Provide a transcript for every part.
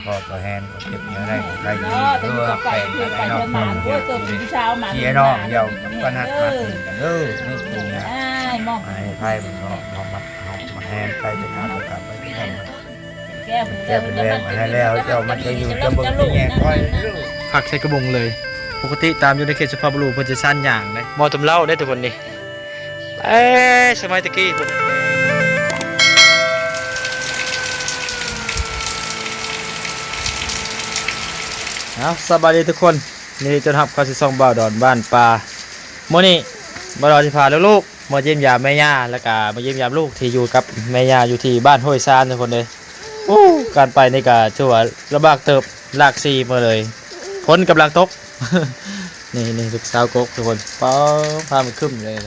ພໍບໍ່ແຮງກໍເກັບເງິນໄດ້ໄປຢູ່ເພື່ອແປງກັນໄອ້ນ້ອງ ເອີ ເພື່ອເກີດເປັນຜູ້ຊາວມາ ເສຍນ້ອງ ເຈົ້າກໍນັດມາເດີ ນີ້ຄືນະ ອ້າຍມອງ ໃຫ້ໄປມັນກໍມາ ມາແຮງໄປຈະນາກໍກັບໄປທີ່ນັ້ນ ແກ້ວ ແກ້ວເປັນແວງໃຫ້ແລ້ວ ເຈົ້າມັນຈະຢູ່ຈະເບິ່ງຈະແຍງຂ້ອຍ ພັກໃສ່ກະບົງເລີຍ. ປົກກະຕິຕາມຢູ່ໃນເຂດສຸພາບບຸລຸເພິ່ນຈະຊານຍ່າງເດ້ ໝໍ້ຕົມເຫຼົ້າເດ້ທຸກຄົນນີ້. ເອີ ສະໄໝຕະກີ້ພຸ້ນ. ເອົາ ສະບາຍດີທຸກຄົນ ຍິນດີຕ້ອນຮັບເຂົ້າສູ່ຊ່ອງບ່າວດອນບ້ານປ່າ. ມື້ນີ້ບ່າວດອນຊິພາລູກໆມາຢ້ຽມຢາມແມ່ຍ່າ ແລ້ວກະມາຢ້ຽມຢາມລູກທີ່ຢູ່ກັບແມ່ຍ່າຢູ່ທີ່ບ້ານຫ້ວຍຊານທຸກຄົນເອີຍ. ໂອ້ ການໄປນີ້ກະຖືວ່າລຳບາກເຕີບ ລາກຊີມາເລີຍ ຝົນກຳລັງຕົກ. ນີ້ ນີ້ລູກສາວກົກທຸກຄົນ ປ້າ ຟ້າມັນຄຶ້ມເລີຍ.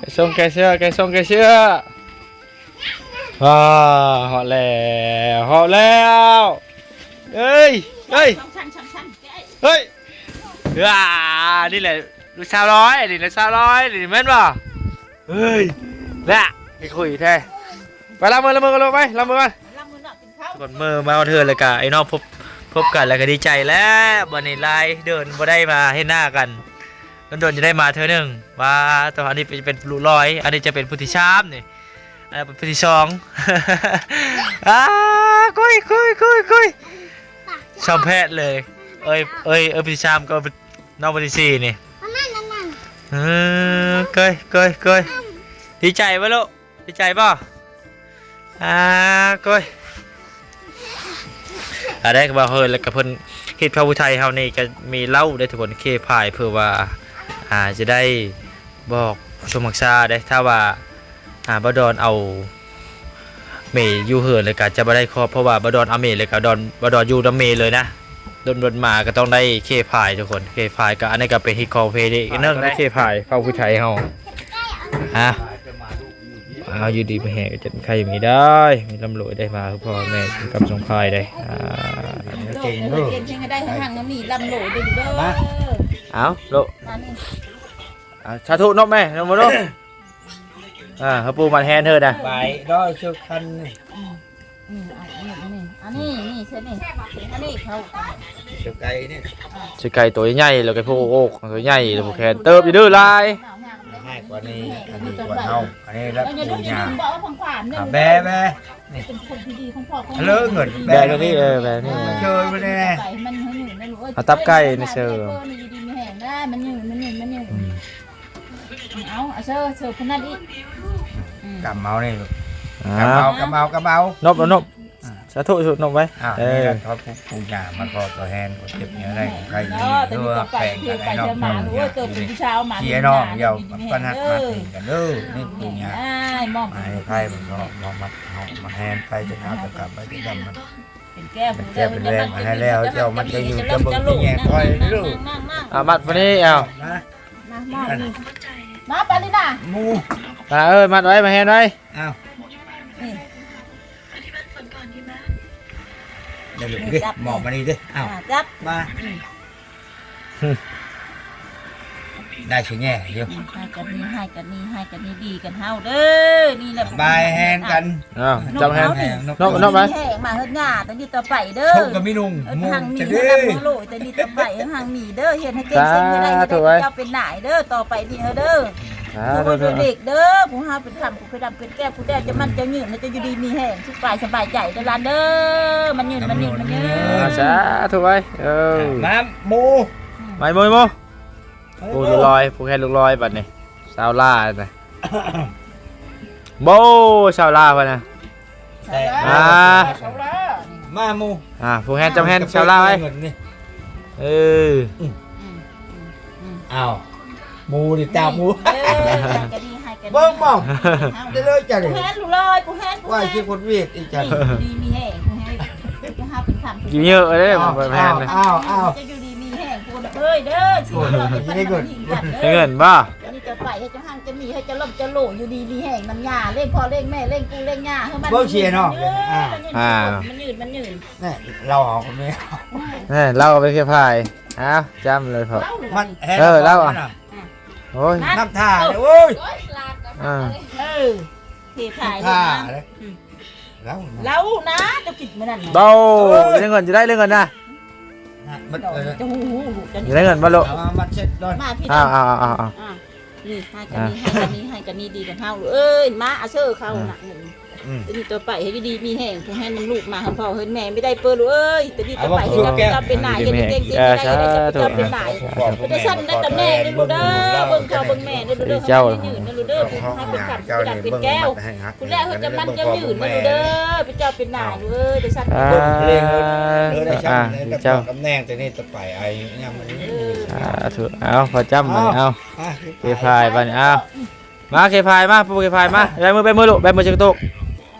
ໄກ່ຊົງ ໄກ່ເຊືອກ ໄກ່ຊົງ ໄກ່ເຊືອກ. ອ້າ ຮອດແລ້ວ ຮອດແລ້ວ. ເອີຍ ເອີຍ ເອີຍ ອ່າ ນີ້ແຫຼະລູກສາວນ້ອຍ ນີ້ແຫຼະສາວນ້ອຍ ນີ້ແມ່ນບໍ່? ເອີຍ ລະ ໄປຄຸຍແທ້. ໄປ ລ້າງມື ລ້າງມືກ່ອນລູກ ໄປ ລ້າງມືກ່ອນ. ທຸກຄົນເມື່ອມາຮອດເຮືອນແລ້ວກະ ໄອ້ນ້ອງພົບ ພົບກັນແລ້ວກະດີໃຈແລ້ວ. ບັດນີ້ຫຼາຍເດືອນບໍ່ໄດ້ມາເຫັນໜ້າກັນ ດົນໆຈະໄດ້ມາເທື່ອໜຶ່ງ. ວ່າແຕ່ວ່າອັນນີ້ເປັນ ເປັນລູກຫຼ້ອຍ ອັນນີ້ຈະເປັນຜູ້ທີສາມນີ້ ອັນນັ້ນເປັນຜູ້ທີສອງ. ອ້າ ກຸຍ ກຸຍ ກຸຍ ກຸຍ ຊອມແພດເລີຍ. ເອີຍ ເອີຍ ເອີຍ ຜູ້ທີສາມກໍນ້ອງຜູ້ທີສີ່ນີ້. ເອີ ເກີຍ ເກີຍ ເກີຍ ດີໃຈບໍ່ລູກ? ດີໃຈບໍ່? ອາ ໂກຍ ອາ ໄດ້ກໍວ່າເຮີ້ນ ແລ້ວກໍເພິ່ນເຮັດພະຜູ້ໄທເຮົານີ້ກໍມີເຫຼົ້າເດ້ທຸກຄົນ ເຄພາຍ ເພື່ອວ່າ ອາ ຈະໄດ້ບອກຜູ້ຊົມຮັກສາເດ້ ຖ້າວ່າ ອາ ບ່າວດອນເອົາເມຢູ່ເຮືອນ ແລ້ວກໍຈະບໍ່ໄດ້ຄອບ ເພາະວ່າບ່າວດອນເອົາເມ ແລ້ວກໍດອນ ບ່າວດອນຢູ່ນຳເມເລີຍນະ. ດົນໆມາກໍຕ້ອງໄດ້ເຄພາຍທຸກຄົນ ເຄພາຍກໍ ອັນນີ້ກໍເປັນຮິດຄອລເພລອີກອັນໜຶ່ງ ເຄພາຍເຜົ່າຜູ້ໄທເຮົາ ຮະ ເອົາ ຢູ່ດີມີແຮງ ເຈັບໄຂ້ມີໄດ້ ມີລ່ຳລວຍໄດ້ ມາພໍ່ແມ່ກິນກຳຊົງພາຍໄດ້ ອ່າ ເກັ່ງເດີ ເກັ່ງເກັ່ງໃຫ້ໄດ້ ໃຫ້ຮັ່ງມີລ່ຳລວຍເດີ ເອົາໂລະ ມານີ້ ອ່າ ສາທຸເນາະແມ່ເນາະ ເນາະ ອ່າ ເຮົາປູມັນແຮນເຮີນະ ບາຍດອຍເຊີຄັນ ອືມ ອືມ ອັນນີ້ ອັນນີ້ ອັນນີ້ ເຊີນີ້ ອັນນີ້ເຂົາ ເຊີໄກ່ນີ້ ເຊີໄກ່ໂຕໃຫຍ່ ແລ້ວກໍຜູ້ໂອກໂຕໃຫຍ່ ແລ້ວຜູ້ແຂນເຕີບຢູ່ເດີຫຼາຍ ໃຫຍ່ກວ່ານີ້ ອັນນີ້ກວ່າເຮົາ ອັນນີ້ລະປູຍ່າ ອ່າ ແບະ ແບ ນີ້ ເປັນຄົນທີ່ດີຂອງພໍ່ຂອງແມ່ ເລີເງິນ ແບ ແບນີ້ ເອີ ແບນີ້ ເຊີໄປແດ່ ເອົາຕັບໄກ່ນີ້ເຊີ ມັນຍືນ ມັນຍືນ ມັນຍືນ ອືມ ເອົາ ເອົາເຊີ ເຊີຜູ້ນັ້ນອີກ ອືມ ກຳເອົານີ້ລູກ ອ່າ ກຳເອົາ ກຳເອົາ ກຳເອົາ ນົບເອົານົບ ອ່າ ສາທຸ ນົບໄວ້ ອ້າວ ເອີ ນີ້ລະ ຂອບຄູຍ່າມາຂໍຕໍ່ແຮງ ຂໍເຈັບແນວໃດຂອງໃຄຢູ່ ເນາະ ແຕ່ນີ້ຕໍ່ໄປ ຄືໄປເທື່ອມາ ໂອ້ຍ ເຕີບເປັນຜູ້ຊາວມາ ເສຍນ້ອງ ເຈົ້າ ປະນັດມາເຖິງກັນເດີ ນີ້ຄູຍ່າ ອ້າຍ ມອບໃຫ້ໃຜ ເພິ່ນກໍມອບມາເຮົາ ມາແຮງໃຜ ຈະໜາວຈະກຳ ໄປຈະດຳ ມັນເປັນແກ້ວ ເປັນແກ້ວເປັນແຮງໃຫ້ແລ້ວ ເຈົ້າມັນຈະຢູ່ຈະເບິ່ງຈະແຍງຄອຍເດີ ອ່າ ມັດຜູ້ນີ້ ເອົາ ມາ ມາ ມອບນີ້ ມາ ປາລີນາ ໝູ່ ມາເອີຍ ມັດໄວ້ ມາແຮງໄວ້ ອ້າວ ນີ້ ເດີລູກເດີ ມອບມານີ້ເດີ ອ້າວ ອ່າ ຈັບ ມາ ອືມ ໄດ້ຊິແຍ່ຢູ່ ອືມ ໃຫ້ກັນນີ້ ໃຫ້ກັນນີ້ ໃຫ້ກັນນີ້ ດີກັນເຮົາເດີ ນີ້ແຫຼະ ບາຍແຮງກັນ ອ້າວ ຈັບແຮງ ນົບ ນົບໄວ້ ແຮງມາເຮີດຫຍ້າ ແຕ່ນີ້ຕໍ່ໄປເດີ ໂຊກກໍມີນຸ່ງ ເອີ ຫູ່ ຮັ່ງມີ ຈະເດີ ໃຫ້ລ່ຳໃຫ້ລວຍ ແຕ່ນີ້ຕໍ່ໄປ ຮັ່ງມີເດີ ເຮັດໃຫ້ເກັ່ງເຊິ່ງໃຫ້ໄດ້ ສາທຸ ໃຫ້ໄດ້ເປັນເຈົ້າເປັນນາຍເດີ ຕໍ່ໄປນີ້ເຮົາເດີ ສາທຸ ເດັກເດີ ຜູ້ເຮົາເປັນຄຳ ຜູ້ເປັນດຳ ເປັນແກ້ວ ຜູ້ແກ້ວຈະໝັ້ນຈະຍືນ ໃຫ້ເຈົ້າຢູ່ດີມີແຮງ ສຸກກາຍສະບາຍໃຈເດີຫຼານເດີ ມັນຍືນ ມັນຍືນ ມັນຍືນ ອ່າ ສາທຸໄວ້ ເອີ ມາໝູ່ ໄປໝູ່ ໝູ່ ເອີ ໂອ້ ລູກລອຍ ຜູ້ແຂນລູກລອຍບັດນີ້ ຊາວລາວນະ ໂບ ຊາວລາວພຸ້ນນະ ແຕ່ ອ່າ ມາໝູ່ ອ່າ ຜູ້ແຮນຈຳແຮນຊາວລາວໄວ້ ເອີ ອືມ ອືມ ອືມ ອ້າວ ໝູ່ນີ້ຕາໝູ່ ເອີ ໃຫ້ກັນດີ ໃຫ້ກັນດີ ເບິ່ງມອງ ເອົາ ໄດ້ເລີຍຈ້ະນີ້ ຜູ້ແຮນລູກລອຍ ຜູ້ແຮນ ຜູ້ແຮນ ວ່າຊິຄົນວຽດອີກຈ້ະ ດີມີແຮງ ຜູ້ແຮນ ຈະຫາເປັນຄຳ ກິນເຍອະເດ້ ອ້າວ ບໍ່ແມ່ນເດ້ ອ້າວ ອ້າວ ຈະຢູ່ດີມີແຮງ ຜູ້ເອີຍເດີ ຊິໄດ້ເງິນ ໄດ້ເງິນບໍ່? ອັນນີ້ຈະໄປໃຫ້ເຈົ້າຮັ່ງຈະມີ ໃຫ້ເຈົ້າລ່ຳຈະໂລ ຢູ່ດີມີແຮງນຳຍ່າ ລ້ຽງພໍ່ລ້ຽງແມ່ ລ້ຽງປູ້ລ້ຽງຍ່າ ໃຫ້ມັນ ເບິ່ງເສຍເນາະ ມັນຍືນ ອ່າ ມັນຍືນ ມັນຍືນ ແນ່ ລາວເອົາແມ່ ແນ່ ລາວເອົາໄປເຄພາຍ ອ້າວ ຈ້ຳເລີຍພໍ່ ມັນແຮງ ເອີ ລາວ ອ່ະ ໂອ້ຍ ນ້ຳທ່າ ໂອ້ຍ ອ່າ ເອີ ເຄພາຍ ນ້ຳທ່າ ເລີຍ ອືມ ລາວນະ ລາວນະ ເຈົ້າກິນມື້ນັ້ນນະ ເບົາ ເອີ ເລື່ອງເງິນ ຈະໄດ້ເລື່ອງເງິນນະ ມັນ ເອີ ຈະຮູ້ ຮູ້ ຮູ້ ຈະ ຈະໄດ້ເງິນບໍ່ລູກ ເອົາມາເຊັດດອນ ມາພີ່ ອ້າວ ອ້າວ ອ້າວ ອ້າວ ອ່າ ນີ້ ໃຫ້ກັນນີ້ ອ່າ ໃຫ້ກັນນີ້ ໃຫ້ກັນນີ້ ດີກັນເຮົາ ເອີຍ ມາ ອາເຊີເຂົານະ ອ່າ ອືມ ແຕ່ນີ້ຕໍ່ໄປໃຫ້ຢູ່ດີມີແຮງ ຜູ້ໃຫ້ນຳລູກມາ ໃຫ້ພໍ່ໃຫ້ແມ່ ບໍ່ໄດ້ເປີລູກເອີຍ ແຕ່ນີ້ຕໍ່ໄປໃຫ້ເຈົ້າເປັນນາຍ ເຮັດໃຫ້ເກັ່ງ ເຮັດໃຫ້ໄດ້ເປັນເຈົ້າເປັນນາຍ ເປັນຊັ້ນໄດ້ຕຳແໜ່ງເດ້ລູກເດີ ເບິ່ງພໍ່ເບິ່ງແມ່ເດີລູກເດີ ໃຫ້ມັນຍືນເດີລູກເດີ ໃຫ້ເປັນຄຳ ເປັນດຳເປັນແກ້ວ ຜູ້ແລກເພິ່ນຈະມັນຈະຍືນເດີລູກເດີ ເປັນເຈົ້າເປັນນາຍລູກເອີຍ ໄປຊັ້ນ ອ່າ ເບິ່ງເພິ່ນເລີຍເດີ ໄດ້ຊັ້ນ ອ່າ ເຈົ້າ ຕຳແໜ່ງແຕ່ນີ້ຕໍ່ໄປ ໄອ້ຍາມມັນ ສາທຸ ເອົາ ພໍ່ຈ້ຳບັດນີ້ ເອົາ ເຄພາຍບັດນີ້ ເອົາ ມາ ເຄພາຍມາ ປູເຄພາຍມາ ແບມື ແບມືລູກ ແບມືເຊັກໂຕກ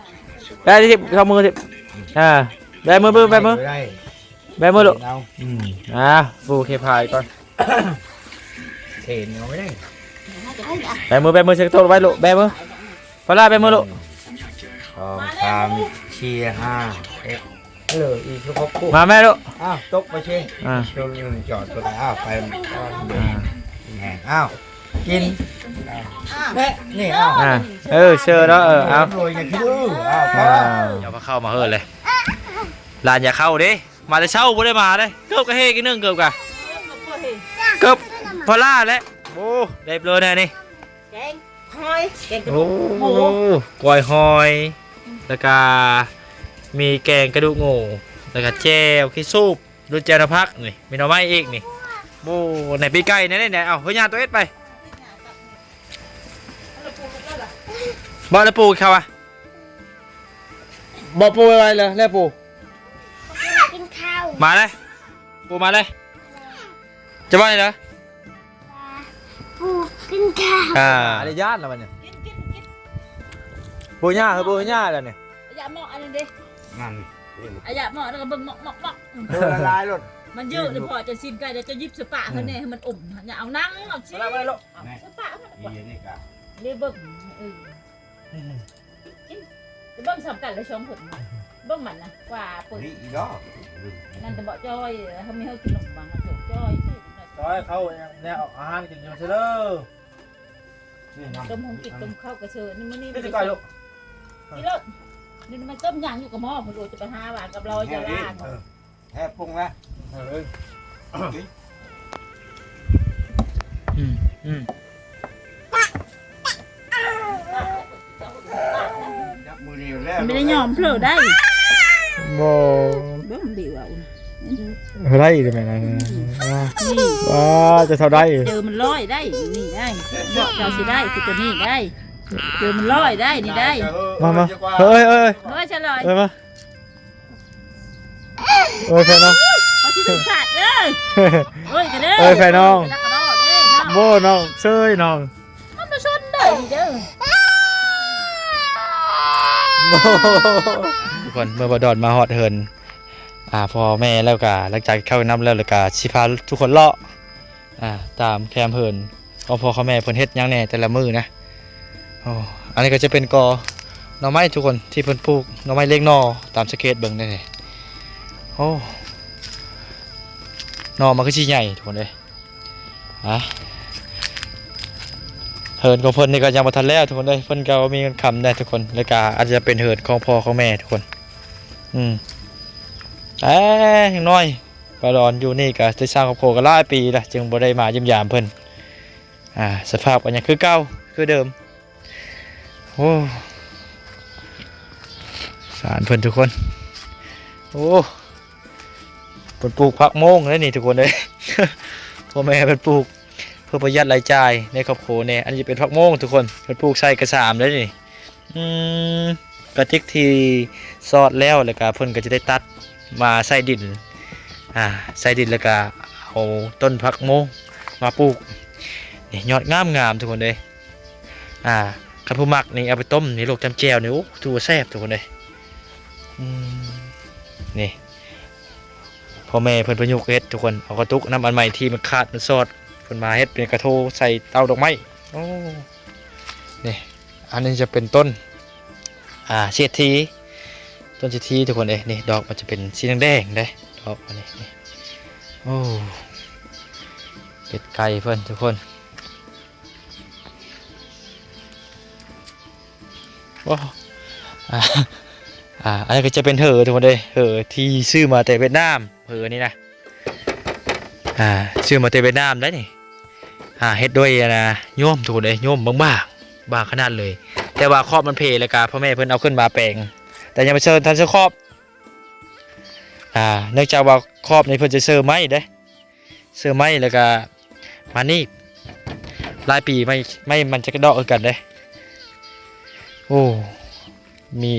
ແບທີ່ສິບ ສອງມືສິບ ອ່າ ແບມື ແບມື ແບມືລູກ ອືມ ອ່າ ປູເຄພາຍກ່ອນ ເທນເອົາໄວ້ໄດ້ ແບມື ແບມືເຊັກໂຕກໄວ້ລູກ ແບມື ພາລາ ແບມືລູກ ສອງ ສາມ ສີ່ ຫ້າ ຫົກ ເອີ ອີກຄົບ ມາແມ່ລູກ ອ້າວ ຕົກໄປເຊ ອ່າ ໂຕໜຶ່ງຈອດຕົວ ອ້າວ ໄປ ອ່າ ແຮງ ອ້າວ ກິນ ອ່າ ແມ່ ນີ້ ອ້າວ ອ່າ ເອີ ເຊີເນາະ ເອີ ເອົາ ໂດຍຢ່າຄິດ ເອີ ອ້າວ ອ້າວ ຢ່າມາເຂົ້າມາເຮີເລີຍ ຫຼານຢ່າເຂົ້າເດ້ ມາແຕ່ເຊົ້າບໍ່ໄດ້ມາເດ້ ເກີບກະເຮກໜຶ່ງ ເກີບກະ ເກີບພາລາແຫຼະ ໂອ້ ໄດ້ເບລີແນ່ນີ້ ແກງຫອຍ ແກງກະດູກ ໂອ້ ໂອ້ ກ້ອຍຫອຍ ແລ້ວກະມີແກງກະດູກງົວ ແລ້ວກະແຈ່ວ ຂີ້ສູບ ດູດແຈ່ວນຳຜັກນີ້ ມີໜໍ່ໄມ້ອີກນີ້ ໂອ້ ໃນປີກໄກ່ແນ່ໆ ເອົາ ເຮີຍ ຍ່າໂຕເອັດໄປ ບໍ່ລະປູເຂົ້າອະ ບໍ່ປູໄວໆເລີຍ ແລ້ວປູ ກິນເຂົ້າ ມາເລີຍ ປູມາເລີຍ ຈະວ່າໄງເດີ ປູກິນເຂົ້າ ອ່າ ອະນຸຍາດແລ້ວບັດນີ້ ກິນ ກິນ ກິນ ປູຍ່າ ເຮີຍ ປູຍ່າແລ້ວນີ້ ອາຢາເໝາະອັນນັ້ນເດ້ ນັ້ນ ອາຢາເໝາະແລ້ວກໍເບິ່ງເໝາະ ເໝາະ ເໝາະ ເດີຫຼາຍໆໂລດ ມັນເຍອະເລີຍພໍ່ ເຈົ້າຊີ້ນໄກ່ແລ້ວເຈົ້າຫຍິບໃສ່ປາກເພິ່ນແດ່ ໃຫ້ມັນອົມຫັ້ນ ຢ່າເອົານັ່ງເອົາຊີ້ນ ເອົາປາກມັນ ເອົາປາກມັນ ນີ້ ນີ້ກະ ເລີຍເບິ່ງ ເອີ ອືມ ກິນ ໄປເບິ່ງສ່ຳກັນແຫຼະສອງຄົນ ເບິ່ງມັນນະ ກວ່າເປີດ ນີ້ອີດອກ ນັ້ນແຕ່ບໍ່ຈ້ອຍ ເຮົາມີເຮົາກິນໜົມບັງ ຈ່ອຍ ຈ້ອຍເຂົາແນວອາຫານກິນຢູ່ເດີ. ຕົ້ມຫຸງກິນຕົ້ມເຂົ້າກະເຊີນ ມື້ນີ້ ນີ້ ນີ້ ກິນໂລດ ນີ້ມັນຕົ້ມຫຍັງຢູ່ກະໝໍ້ ບໍ່ຮູ້ຈະໄປຫາວ່າກັບລາວຈະລ້າງ ແຮບປຸງນະ ເອີ ອືມ ອືມ ບໍ່ໄດ້ຍອມເຜີໄດ້ ບໍ່ ເບິ່ງດີວ່າ ເທົ່າໃດແມ່ນ ນີ້ ວ່າຈະເທົ່າໃດ ເຈີມັນລອຍໄດ້ ນີ້ໄດ້ ບອກເຈົ້າຊິໄດ້ ຄືຕົວນີ້ໄດ້ ເຈີມັນລອຍໄດ້ ນີ້ໄດ້ ມາ ມາ ເຮີ້ຍ ເຮີ້ຍ ເຮີ້ຍ ເຮີ້ຍ ສະລອຍ ເຮີ້ຍ ມາ ໂອ້ຍ ແພນເນາະ ເອົາຊິສາດເດີ ໂອ້ຍ ກະເດີ ເອີຍ ແພນນ້ອງ ໂອ້ຍ ນ້ອງເຊີຍນ້ອງ ມັນບໍ່ຊົນເດີ ເດີ ທຸກຄົນ ເມື່ອບ່າວດອນມາຮອດເຮືອນ ອ່າ ພໍ່ແມ່ແລ້ວກະ ຫຼັງຈາກເຂົ້ານຳແລ້ວ ແລ້ວກະຊິພາທຸກຄົນເລາະ ອ່າ ຕາມແຄມເຮືອນຂອງພໍ່ຂອງແມ່ເພິ່ນເຮັດຫຍັງແດ່ແຕ່ລະມື້ນະ. ໂອ້ ອັນນີ້ກະຈະເປັນກໍໜໍ່ໄມ້ທຸກຄົນ ທີ່ເພິ່ນປູກໜໍ່ໄມ້ລ້ຽງໜໍ່ ຕາມສັງເກດເບິ່ງໄດ້ນີ້. ໂອ້ ໜໍ່ມັນຄືຊິໃຫຍ່ທຸກຄົນເອີຍ. ອ່າ ເຮືອນຂອງເພິ່ນນີ້ກະຍັງບໍ່ທັນແລ້ວທຸກຄົນເອີຍ ເພິ່ນກະບໍ່ມີເງິນຄຳແດ່ທຸກຄົນ ແລ້ວກະອາດຈະເປັນເຮືອນຂອງພໍ່ຂອງແມ່ທຸກຄົນ. ອືມ ແຕ່ຢ່າງໜ້ອຍ ປາດອນຢູ່ນີ້ກະໄດ້ສ້າງຄອບຄົວກະຫຼາຍປີລະ ຈຶ່ງບໍ່ໄດ້ມາຢ້ຽມຢາມເພິ່ນ. ອ່າ ສະພາບກະຍັງຄືເກົ່າຄືເດີມ. ໂອ້ ສານເພິ່ນທຸກຄົນ. ໂອ້ ເພິ່ນປູກຜັກໂມງເດ້ນີ້ທຸກຄົນເອີຍ. ພໍ່ແມ່ເພິ່ນປູກເພື່ອປະຢັດລາຍຈ່າຍໃນຄອບຄົວແດ່. ອັນນີ້ຈະເປັນຜັກໂມງທຸກຄົນ ເພິ່ນປູກໃສ່ກະສາມເດ້ນີ້. ອືມ ກະຕິກທີ່ຊອດແລ້ວ ແລ້ວກະເພິ່ນກະຈະໄດ້ຕັດມາໃສ່ດິນ ອ່າ ໃສ່ດິນ ແລ້ວກະເອົາຕົ້ນຜັກໂມງມາປູກ. ນີ້ ຍອດງາມໆ ທຸກຄົນເອີຍ. ອ່າ ຄັນຜູ້ມັກນີ້ເອົາໄປຕົ້ມນີ້ ລວກຈ້ຳແຈ່ວນີ້ ໂອ້ ຖືວ່າແຊບທຸກຄົນເອີຍ. ອືມ ນີ້ ພໍ່ແມ່ເພິ່ນປະຍຸກເຮັດທຸກຄົນ ເອົາກະຕຸກນ້ຳອັນໃໝ່ທີ່ມັນຂາດມັນຊອດ ເພິ່ນມາເຮັດເປັນກະໂທໃສ່ເຕົ້າດອກໄມ້. ໂອ້ ນີ້ ອັນນີ້ຈະເປັນຕົ້ນ ອ່າ ເສດຖີ ຕົ້ນເສດຖີທຸກຄົນເອີຍ. ນີ້ ດອກມັນຈະເປັນສີແດງໆເດ້ ດອກອັນນີ້ ນີ້. ໂອ້ ເປັດໄກ່ເພິ່ນທຸກຄົນ. ໂອ້ ອ່າ ອ່າ ອັນນີ້ກະຈະເປັນເຫີທຸກຄົນເອີຍ ເຫີທີ່ຊື້ມາແຕ່ຫວຽດນາມ ເຫີນີ້ນະ. ອ່າ ຊື້ມາແຕ່ຫວຽດນາມໄດ໋ນີ້. ອ່າ ເຮັດດ້ວຍ ອ່າ ໂຍມທຸກຄົນເອີຍ ໂຍມບາງໆ ບາງຂະໜາດເລີຍ ແຕ່ວ່າຂອບມັນເພ ແລ້ວກະພໍ່ແມ່ເພິ່ນເອົາຂຶ້ນມາແປງ ແຕ່ຍັງບໍ່ເຊີນ ທັນເຊີນຂອບ. ອ່າ ເນື່ອງຈາກວ່າຂອບນີ້ເພິ່ນຈະເຊີໄມ້ເດ້ ເຊີໄມ້ ແລ້ວກະມາໜີບ ຫຼາຍປີໄມ້ ໄມ້ມັນຈະກະເດາະຄືກັນເດ້. ໂອ້ ມີ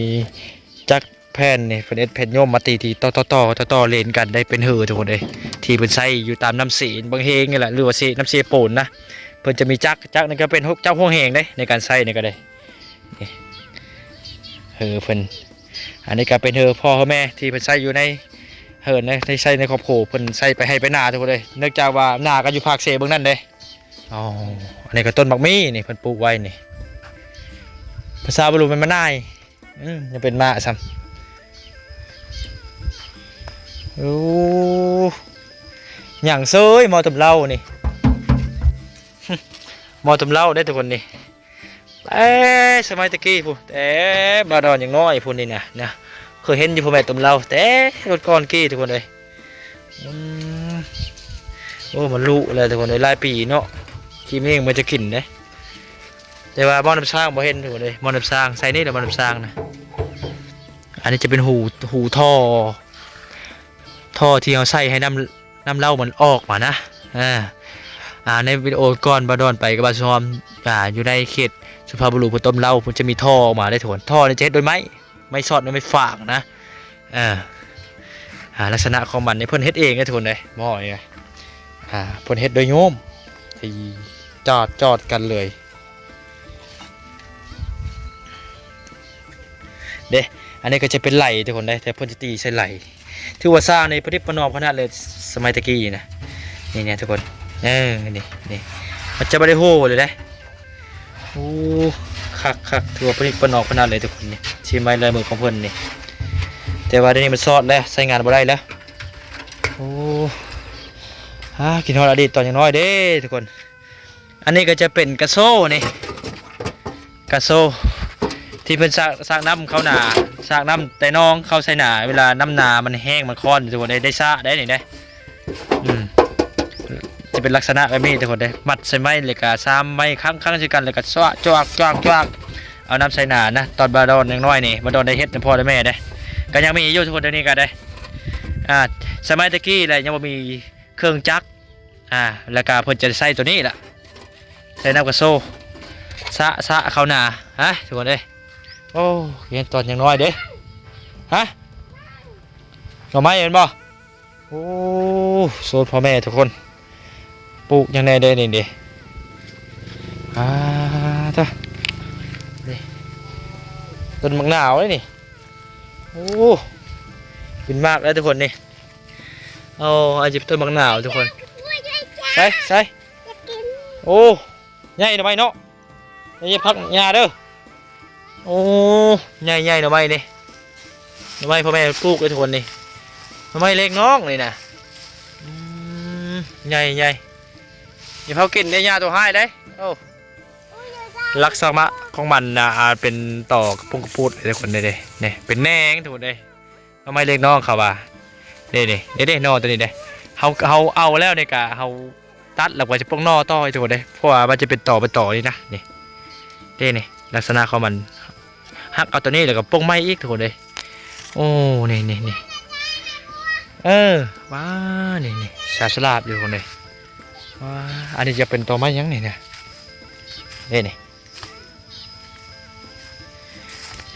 ຈັກແຜ່ນນີ້ ເພິ່ນເຮັດແຜ່ນໂຍມມາຕີໆ ຕໍ່ໆໆ ຕໍ່ໆເລນກັນໄດ້ເປັນເຫີທຸກຄົນເອີຍ ທີ່ເພິ່ນໃຊ້ຢູ່ຕາມນ້ຳເຊບັງເຮງນີ້ແຫຼະ ຫຼືວ່າເຊ ນ້ຳເຊໂປນນະ. ເພິ່ນຈະມີຈັກ ຈັກນີ້ກະເປັນເຈົ້າຮ່ວງແຮງເດ້ ໃນການໃຊ້ນີ້ກະໄດ້. ນີ້ ເຫີເພິ່ນ ອັນນີ້ກະເປັນເຫີພໍ່ເຮົາແມ່ທີ່ເພິ່ນໃຊ້ຢູ່ໃນເຮືອນເດ້ ໃຊ້ໃນຄອບຄົວ ເພິ່ນໃຊ້ໄປໄຮ່ໄປນາທຸກຄົນເອີຍ ເນື່ອງຈາກວ່ານາກະຢູ່ພາກເຊເບິ່ງນັ້ນເດ້. ອໍ ອັນນີ້ກະຕົ້ນໝາກມີ່ນີ້ ເພິ່ນປູກໄວ້ນີ້ ພາສາບາລູແມ່ນມະນາຍ. ອືມ ຍັງເປັນໝາກຊ້ຳ. ໂອ້ ຫຍັງເຊີຍ ໝໍ້ຕົ້ມເຫຼົ້ານີ້ ໝໍ້ຕົ້ມເຫຼົ້າເດ້ທຸກຄົນນີ້. ແຕ່ສະໄໝແຕ່ກີ້ພຸ້ນ ແຕ່ບ່າວດອນຍັງນ້ອຍພຸ້ນນີ້ນະ ນະ ເຄີຍເຫັນຢູ່ພໍ່ແມ່ຕົ້ມເຫຼົ້າ ແຕ່ກ່ອນໆກີ້ທຸກຄົນເອີຍ. ອືມ ໂອ້ ມັນລຸແລ້ວທຸກຄົນເອີຍ ຫຼາຍປີເນາະ ກິນເອງມັນຈະກິນເດ້. ແຕ່ວ່າໝໍ້ນ້ຳສ້າງບໍ່ເຫັນທຸກຄົນເອີຍ ໝໍ້ນ້ຳສ້າງ ໃສ່ນີ້ແຫຼະໝໍ້ນ້ຳສ້າງນະ. ອັນນີ້ຈະເປັນຮູ ຮູທໍ່ ທໍ່ທີ່ເຮົາໃສ່ໃຫ້ນ້ຳ ນ້ຳເຫຼົ້າມັນອອກມານະ. ອ່າ ອ່າ ໃນວິດີໂອກ່ອນບ່າວດອນໄປກັບບ່າວຊອມ ອ່າ ຢູ່ໃນເຂດສຸພາບບຸລຸເພິ່ນຕົ້ມເຫຼົ້າ ເພິ່ນຈະມີທໍ່ອອກມາເດ້ທຸກຄົນ. ທໍ່ນີ້ຈະເຮັດດ້ວຍໄມ້ ໄມ້ຊອດ ໄມ້ຟາງນະ. ເອີ ອ່າ ລັກສະນະຂອງມັນນີ້ເພິ່ນເຮັດເອງເດ້ທຸກຄົນເດ້ ໝໍ້ນີ້ນະ. ອ່າ ເພິ່ນເຮັດໂດຍໂຍມທີ່ຈອດ ຈອດກັນເລີຍເດ້. ອັນນີ້ກະຈະເປັນໄຫຼທຸກຄົນເດ້ ແຕ່ເພິ່ນຈະຕີໃສ່ໄຫຼ ຖືວ່າສ້າງນີ້ປະດິດປະນອມຂະໜາດເລີຍ ສະໄໝແຕ່ກີ້ນະ. ນີ້ໆ ທຸກຄົນ ເອີ ນີ້ໆ ມັນຈະບໍ່ໄດ້ໂຫເລີຍເດ້. ໂອ້ ຄັກໆ ຖືວ່າປະດິດປະນອມຂະໜາດເລີຍທຸກຄົນນີ້ ສີໄມ້ລາຍມືຂອງເພິ່ນນີ້. ແຕ່ວ່າດຽວນີ້ມັນຊອດແລ້ວ ໃຊ້ງານບໍ່ໄດ້ແລ້ວ. ໂອ້ ອາ ຄິດຮອດອະດີດຕອນຍັງນ້ອຍເດ້ທຸກຄົນ. ອັນນີ້ກໍຈະເປັນກະໂຊນີ້ ກະໂຊທີ່ເພິ່ນສາກ ສາກນ້ຳເຂົ້ານາ ສາກນ້ຳແຕ່ໜອງເຂົ້າໃສ່ນາ ເວລານ້ຳນາມັນແຫ້ງມັນຄ້ອນ ທຸກຄົນໄດ້ ໄດ້ສະໄດ້ນີ້ເດ້. ອືມ ຈະເປັນລັກສະນະແບບນີ້ທຸກຄົນເດ້ ມັດໃສ່ໄມ້ ແລ້ວກະສາມໄມ້ຄ້າງໆ ໃສ່ກັນ ແລ້ວກະສະຈວກໆ ເອົານ້ຳໃສ່ນານະ. ຕອນບາດອນຍັງນ້ອຍນີ້ ບາດອນໄດ້ເຮັດນຳພໍ່ນຳແມ່ເດ້ ກໍຍັງມີຢູ່ທຸກຄົນ ດຽວນີ້ກໍໄດ້ ອາ ສະໄໝແຕ່ກີ້ແຫຼະ ຍັງບໍ່ມີເຄື່ອງຈັກ ອາ ແລ້ວກະເພິ່ນຈະໃຊ້ໂຕນີ້ລະ ໃສ່ນ້ຳກະໂຊ ສະ ສະເຂົ້ານາ ຮະ ທຸກຄົນເອີຍ. ໂອ້ ເຫັນຕອນຍັງນ້ອຍເດ້ ຮະ ໜໍ່ໄມ້ແມ່ນບໍ່? ໂອ້ ໂຊນພໍ່ແມ່ທຸກຄົນ ປູກຫຍັງແດ່ເດ້ນີ້ເດ້. ອາ ຕະ ນີ້ ຕົ້ນໝາກໜາວເດ້ນີ້. ໂອ້ ເປັນໝາກແລ້ວທຸກຄົນນີ້. ໂອ້ ອັນນີ້ເປັນຕົ້ນໝາກໜາວທຸກຄົນ. ໃສ່ ໃສ່ ໂອ້ ໃຫຍ່ໜໍ່ໄມ້ເນາະ ຢ່າພັກຫຍ້າເດີ. ໂອ້ ໃຫຍ່ໆ ໜໍ່ໄມ້ນີ້ ໜໍ່ໄມ້ພໍ່ແມ່ປູກເດ້ທຸກຄົນນີ້ ໜໍ່ໄມ້ເລັກນ້ອງນີ້ນະ. ອືມ ໃຫຍ່ໆ ຢ່າເຜົາກິນເດ້ ຫຍ້າໂຕຮ້າຍເດ້. ໂອ້ ລັກສະນະຂອງມັນນະ ອາ ເປັນຕໍກະປຸງກະປຸດເດ້ທຸກຄົນເດ້ ນີ້ເປັນແໜງທຸກຄົນເດ້. ໜໍ່ໄມ້ເລັກນ້ອງເຂົາວ່າ ເດ້ໆ ເດ້ໆ ໜໍ່ໂຕນີ້ເດ້. ເຮົາ ເຮົາເອົາແລ້ວນີ້ກະ ເຮົາຕັດແລ້ວກະຈະປົ່ງໜໍ່ຕໍ່ໃຫ້ທຸກຄົນເດ້ ເພາະວ່າມັນຈະເປັນຕໍເປັນຕໍນີ້ນະ. ນີ້ ເດ້ນີ້ ລັກສະນະຂອງມັນ ຫັກເອົາໂຕນີ້ແລ້ວກະປົ່ງໃໝ່ອີກທຸກຄົນເດ້. ໂອ້ ນີ້ໆ ເອີ ວ້າ ນີ້ໆ ສາສະຫຼາບຢູ່ທຸກຄົນເດ້. ວ້າ ອັນນີ້ຈະເປັນຕໍໄມ້ຫຍັງນີ້ນະ ເດ້ນີ້.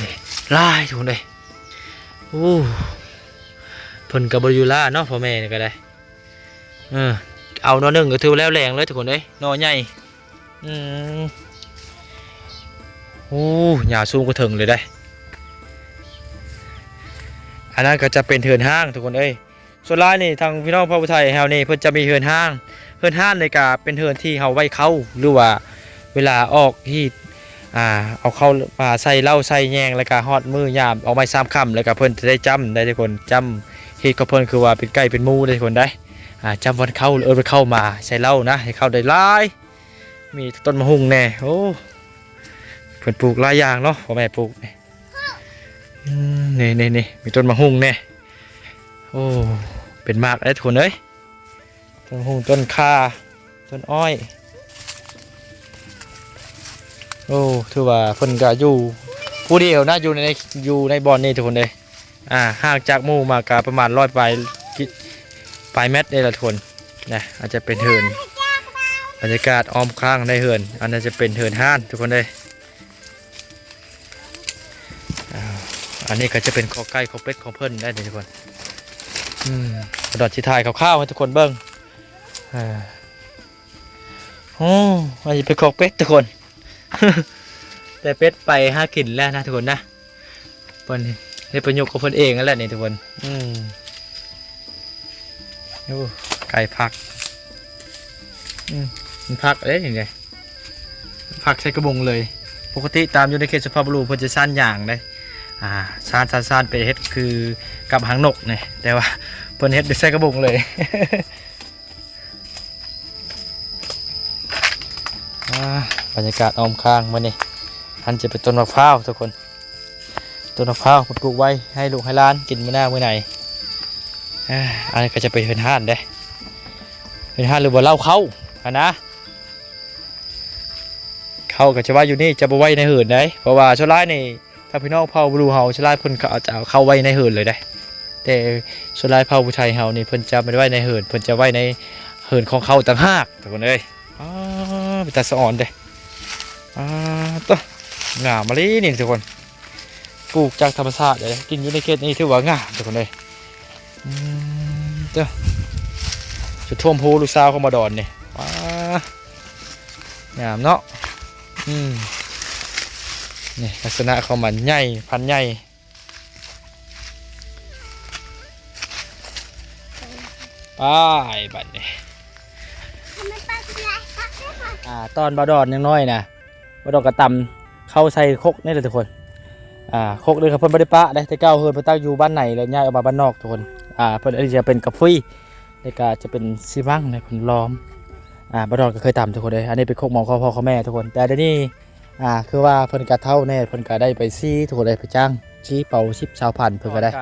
ນີ້ ຫຼາຍທຸກຄົນເອີຍ. ໂອ້ ເພິ່ນກໍບໍ່ໄດ້ຢູ່ລ້າເນາະ ພໍ່ແມ່ນີ້ກໍໄດ້. ເອີ ເອົາໜໍ່ໜຶ່ງກໍຖືວ່າແລ້ວແລ້ງເລີຍທຸກຄົນເອີຍ ໜໍ່ໃຫຍ່. ອືມ ໂອ້ ຍາວສູງກວ່າເຖິງເລີຍເດ້. ອັນນັ້ນກໍຈະເປັນເຮືອນຮ້າງທຸກຄົນເອີຍ. ສ່ວນຫຼາຍນີ້ທາງພີ່ນ້ອງເຜົ່າໄທເຮົານີ້ ເພິ່ນຈະມີເຮືອນຮ້າງ. ເຮືອນຮ້າງນີ້ກະເປັນເຮືອນທີ່ເຮົາໄວ້ເຂົ້າ ຫຼືວ່າເວລາອອກຮີດ ອ່າ ເອົາເຂົ້າມາໃສ່ເຫຼົ້າໃສ່ແຍງ ແລ້ວກະຮອດມື້ຍາມອອກໄມ້ສາມຄ່ຳ ແລ້ວກະເພິ່ນຈະໄດ້ຈ້ຳໄດ້ທຸກຄົນ. ຈ້ຳຮີດຂອງເພິ່ນຄືວ່າເປັນໄກ່ເປັນໝູໄດ້ທຸກຄົນໄດ້. ອ່າ ຈ້ຳວັນເຂົ້າ ເອີ້ນວັນເຂົ້າມາໃສ່ເຫຼົ້ານະ ໃຫ້ເຂົ້າໄດ້ຫຼາຍ. ມີຕົ້ນໝາກຫຸ່ງແດ່. ໂອ້ ເພິ່ນປູກຫຼາຍຢ່າງເນາະ ພໍ່ແມ່ປູກນີ້. ອືມ ນີ້ໆ ມີຕົ້ນໝາກຫຸ່ງແດ່. ໂອ້ ເປັນໝາກເດ້ທຸກຄົນເອີຍ ຕົ້ນໝາກຫຸ່ງ ຕົ້ນຂ່າ ຕົ້ນອ້ອຍ. ໂອ້ ຖືວ່າເພິ່ນກະຢູ່ຜູ້ດຽວນະ ຢູ່ໃນ ຢູ່ໃນບ່ອນນີ້ທຸກຄົນເອີຍ. ອ່າ ຫ່າງຈາກໝູ່ມາກະປະມານຮ້ອຍປາຍກິ ປາຍແມັດເດ້ລະທຸກຄົນນະ. ອັນຈະເປັນເຮືອນ ບັນຍາກາດອ້ອມຂ້າງໃນເຮືອນ ອັນນັ້ນຈະເປັນເຮືອນຮ້າງທຸກຄົນເອີຍ. ອ່າ ອັນນີ້ກໍຈະເປັນຄອກໄກ່ຄອກເປັດຂອງເພິ່ນໄດ້ນີ້ທຸກຄົນ. ອືມ ດອນຊິຖ່າຍຄ່າວໆໃຫ້ທຸກຄົນເບິ່ງ. ອ່າ ໂອ້ ອັນນີ້ເປັນຄອກເປັດທຸກຄົນ ແຕ່ເປັດໄປຫາກິນແລ້ວນະທຸກຄົນນະ. ເພິ່ນເຮັດປະໂຫຍດຂອງເພິ່ນເອງນັ້ນແຫຼະນີ້ທຸກຄົນ. ອືມ ໂອ້ ໄກ່ພັກ ອືມ ມັນພັກເດ້ນີ້ເດ້ ພັກໃສ່ກະບົງເລີຍ. ປົກກະຕິຕາມຢູ່ໃນເຂດສຸພາບບຸລຸເພິ່ນຈະຊານຢາງເດ້ ອ່າ ຊານ ຊານ ຊານໄປເຮັດຄືກັບຫາງນົກນີ້ ແຕ່ວ່າເພິ່ນເຮັດໃສ່ກະບົງເລີຍ. ອ່າ ບັນຍາກາດອ້ອມຂ້າງມື້ນີ້ ອັນຈະເປັນຕົ້ນໝາກພ້າວທຸກຄົນ. ຕົ້ນໝາກພ້າວເພິ່ນປູກໄວ້ໃຫ້ລູກໃຫ້ຫຼານກິນມື້ໜ້າມື້ໃນ. ອ່າ ອັນນີ້ກໍຈະເປັນເຮືອນຮ້າງເດ້ ເຮືອນຮ້າງ ຫຼືວ່າເລົ້າເຂົ້າຫັ້ນນະ. ເຂົ້າກໍຈະໄວ້ຢູ່ນີ້ ຈະບໍ່ໄວ້ໃນເຮືອນໃດ ເພາະວ່າສ່ວນຫຼາຍນີ້ ຖ້າພີ່ນ້ອງເຜົ່າບລູເຮົາສ່ວນຫຼາຍເພິ່ນກໍອາດຈະເອົາເຂົ້າໄວ້ໃນເຮືອນເລີຍເດ້. ແຕ່ສ່ວນຫຼາຍເຜົ່າຜູ້ໄທເຮົານີ້ ເພິ່ນຈະບໍ່ໄວ້ໃນເຮືອນ ເພິ່ນຈະໄວ້ໃນເຮືອນຂອງເຂົາຕ່າງຫາກທຸກຄົນເອີຍ. ອ້າ ເປັນຕາສະອອນເດ້. ອ້າ ໂຕ ງາມອີ່ຫຼີນີ້ທຸກຄົນ ປູກຈາກທຳມະຊາດເດ້ ກິນຢູ່ໃນເຂດນີ້ຖືວ່າງາມທຸກຄົນເອີຍ. ອືມ ເຈົ້າ ຈະຖ້ວມຮູລູກສາວເຂົ້າມາດອນນີ້. ວ້າ ງາມເນາະ. ອືມ ນີ້ລັກສະນະຂອງມັນໃຫຍ່ ພັນໃຫຍ່. ອ້າຍ ບັດນີ້ ອ່າ ຕອນບ່າວດອນຍັງນ້ອຍນະ ບ່າວດອນກໍຕຳເຂົ້າໃສ່ຄົກນີ້ແຫຼະທຸກຄົນ. ອ່າ ຄົກນີ້ກໍເພິ່ນບໍ່ໄດ້ປະເດ້ ແຕ່ເກົ່າເຮືອນເພິ່ນຕັ້ງຢູ່ບ້ານໃນ ແລ້ວຍ້າຍອອກມາບ້ານນອກທຸກຄົນ. ອ່າ ເພິ່ນ ອັນນີ້ຈະເປັນກະຟຸຍ ແລ້ວກໍຈະເປັນຊີວັງນະ ເພິ່ນລ້ອມ. ອ່າ ບ່າວດອນກໍເຄີຍຕຳທຸກຄົນເດ້. ອັນນີ້ເປັນຄົກໝໍງຂອງພໍ່ຂອງແມ່ທຸກຄົນ ແຕ່ດຽວນີ້ ອ່າ ຄືວ່າເພິ່ນກະເຖົ້າແດ່ ເພິ່ນກະໄດ້ໄປຊີ້ທຸກຄົນເດ້ ໄປຈ້າງຊີ້ເປົາສິບຊາວພັນ ເພິ່ນກະໄດ້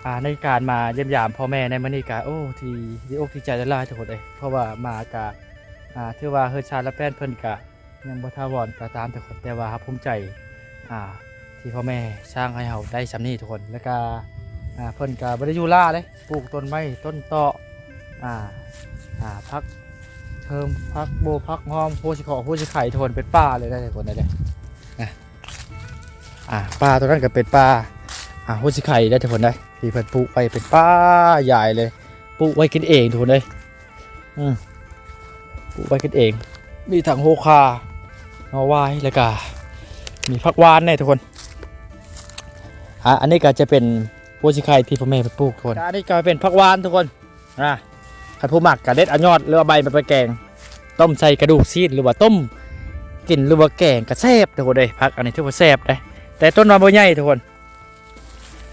ອ່າ ໃນການມາຢ້ຽມຢາມພໍ່ແມ່ໃນມື້ນີ້ກະ ໂອ້ ທີ່ດີອົກດີໃຈຫຼາຍໆ ທຸກຄົນເອີຍ ເພາະວ່າມາກະ ອ່າ ຖືວ່າເຮືອນຊານລະແປ້ນເພິ່ນກະຍັງບໍ່ຖາວອນກໍຕາມທຸກຄົນ ແຕ່ວ່າເຮົາພູມໃຈ ອ່າ ທີ່ພໍ່ແມ່ສ້າງໃຫ້ເຮົາໄດ້ສ່ຳນີ້ທຸກຄົນ. ແລ້ວກະ ອ່າ ເພິ່ນກະບໍ່ໄດ້ຢູ່ລ້າເດ້ ປູກຕົ້ນໄມ້ຕົ້ນເຕາະ ອ່າ ອ່າ ຜັກເທີມ ຜັກໂບ ຜັກຫອມ ໂພຊິເຄາະ ໂພຊິໄຄ ທຸກຄົນ ເປັນປ່າເລີຍເດ້ ທຸກຄົນເດ້. ອ່າ ປ່າຕົວນັ້ນກໍເປັນປ່າ ອ່າ ໂພຊິໄຄເດ້ ທຸກຄົນເດ້ ທີ່ເພິ່ນປູກໄວ້ເປັນປ່າໃຫຍ່ເລີຍ ປູກໄວ້ກິນເອງ ທຸກຄົນເດ້. ອືມ ປູກໄວ້ກິນເອງ ມີທັງໂຫຄາ ໜໍ່ຫວາຍ ແລ້ວກະມີຜັກຫວານແດ່ທຸກຄົນ. ອ່າ ອັນນີ້ກໍຈະເປັນໂພຊິໄຄທີ່ພໍ່ແມ່ເພິ່ນປູກທຸກຄົນ. ອັນນີ້ກໍເປັນຜັກຫວານທຸກຄົນ. ອ່າ ຄັນຜູ້ມັກກໍເດັດເອົາຍອດ ຫຼືວ່າໃບມັນໄປແກງ ຕົ້ມໃສ່ກະດູກຊີ້ນ ຫຼືວ່າຕົ້ມກິນ ຫຼືວ່າແກງກໍແຊບທຸກຄົນເດ້. ຜັກອັນນີ້ຖືວ່າແຊບເດ້ ແຕ່ຕົ້ນມັນບໍ່ໃຫຍ່ທຸກຄົນ.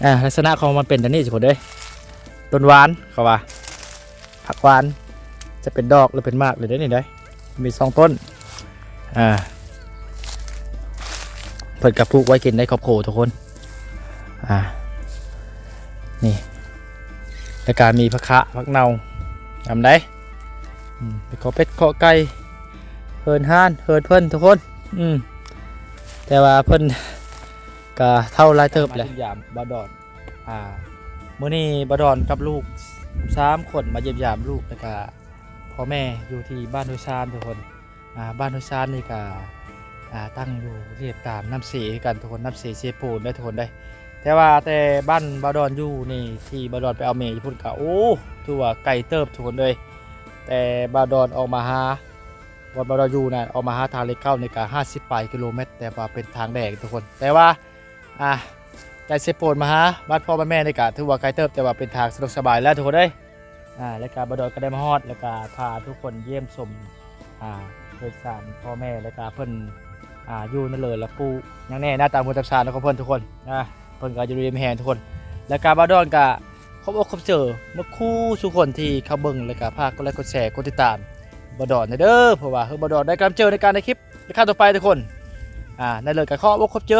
ອ່າ ລັກສະນະຂອງມັນເປັນແບບນີ້ທຸກຄົນເດີ ຕົ້ນຫວານເຂົາວ່າ ຜັກຫວານຈະເປັນດອກ ຫຼືເປັນໝາກເລີຍເດ້ນີ້ເດ້ ມີສອງຕົ້ນ. ອ່າ ເພິ່ນກໍປູກໄວ້ກິນໃນຄອບຄົວທຸກຄົນ. ອ່າ ນີ້ ແລ້ວກໍມີຜັກຂະ ຜັກເນົ່ານຳໄດ໋. ອືມ ເປັນເຄາະເປັດເຄາະໄກ່ ເຮີນຮ້ານເຮີນເພິ່ນທຸກຄົນ. ອືມ ແຕ່ວ່າເພິ່ນ ກະເຖົ້າຫຼາຍເຕີບແຫຼະ. ມາຢ້ຽມຢາມບ່າວດອນ ອ່າ ມື້ນີ້ບ່າວດອນກັບລູກສາມຄົນມາຢ້ຽມຢາມລູກ ແລ້ວກະພໍ່ແມ່ຢູ່ທີ່ບ້ານຫ້ວຍຊານທຸກຄົນ. ອ່າ ບ້ານຫ້ວຍຊານນີ້ກະ ອ່າ ຕັ້ງຢູ່ລຽບຕາມນ້ຳເຊຄືກັນທຸກຄົນ ນ້ຳເຊເຊໂປນເດີທຸກຄົນເດີ. ແຕ່ວ່າແຕ່ບ້ານບ່າວດອນຢູ່ນີ້ ທີ່ບ່າວດອນໄປເອົາເມຢູ່ພຸ້ນກະ ໂອ້ ຖືວ່າໄກເຕີບທຸກຄົນເອີຍ. ແຕ່ບ່າວດອນອອກມາຫາ ບ່ອນບ່າວດອນຢູ່ນະ ອອກມາຫາທາງເລກເກົ້ານີ້ກະຫ້າສິບປາຍກິໂລແມັດ ແຕ່ວ່າເປັນທາງແດງທຸກຄົນ. ແຕ່ວ່າ ອ່າ ຈາກເຊໂປນມາຫາບ້ານພໍ່ບ້ານແມ່ນີ້ກະຖືວ່າໄກເຕີບ ແຕ່ວ່າເປັນທາງສະດວກສະບາຍແລ້ວທຸກຄົນເອີຍ. ອ່າ ແລ້ວກະບ່າວດອນກໍໄດ້ມາຮອດ ແລ້ວກະພາທຸກຄົນຢ້ຽມຊົມ ອ່າ ເຮືອນຊານພໍ່ແມ່ ແລ້ວກະເພິ່ນ ອ່າ ຢູ່ນັ້ນເລີຍ ລະປູກຫຍັງແດ່ ໜ້າຕາເຮືອນຕາມຊານຂອງເພິ່ນທຸກຄົນ. ອ່າ ເພິ່ນກໍຢູ່ດີມີແຮງທຸກຄົນ. ແລ້ວກະບ່າວດອນກະຂອບອົກຂອບໃຈໝົດຄູ່ສູ່ຄົນທີ່ເຂົ້າເບິ່ງ ແລ້ວກະຝາກກົດໄລກົດແຊ ກົດຕິດຕາມບ່າວດອນແດ່ເດີ ເພາະວ່າເພື່ອບ່າວດອນໄດ້ກຳລັງໃຈໃນການໄດ້ຄລິບໃນຄັ້ງຕໍ່ໄປທຸກຄົນ. ອ່າ ນັ້ນເລີຍກໍຂອບອົກຂອບໃຈ